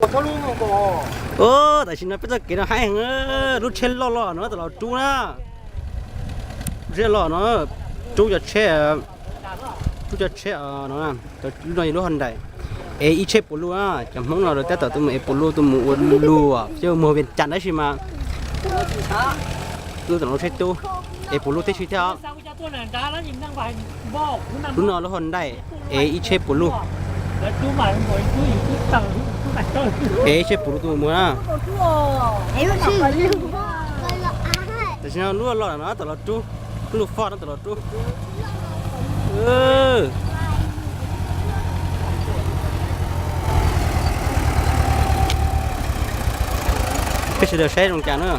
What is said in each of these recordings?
Tam sim no peb txoj kev no haib heev, lub tsheb loj loj no tam los rub na. Lub tsheb loj no rub cov tsheb, rub cov tsheb no, lub no yog lub Hyundai, es ib tsheb puv luj na. Cov Hmoob no lawv tab tom tuaj mus es puv luj, tuaj mus ua luj, coj mus Vias Cas tab sis mas tuaj tom lub tsheb tub es puv luj tib si thiab os. Lub no lub Hyundai es ib tsheb puv luj, es ib tsheb puv luj tuaj mus na. Tam sim no lub loj no tam los rub, lub Ford no tam los rub. Peb sawv daws saib zoo cas na.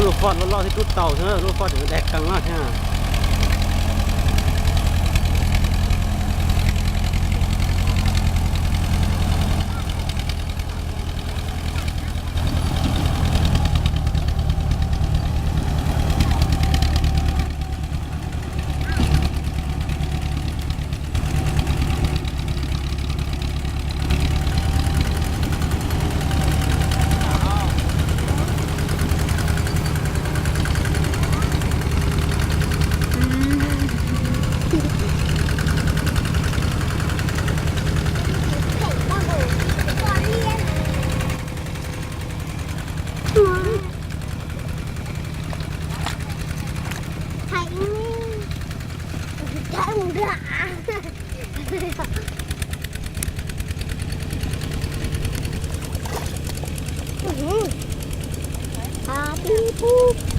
Lub Ford loj loj thiab rub tau thiab, lub Ford tseem dag qees no thiab. Pib pub.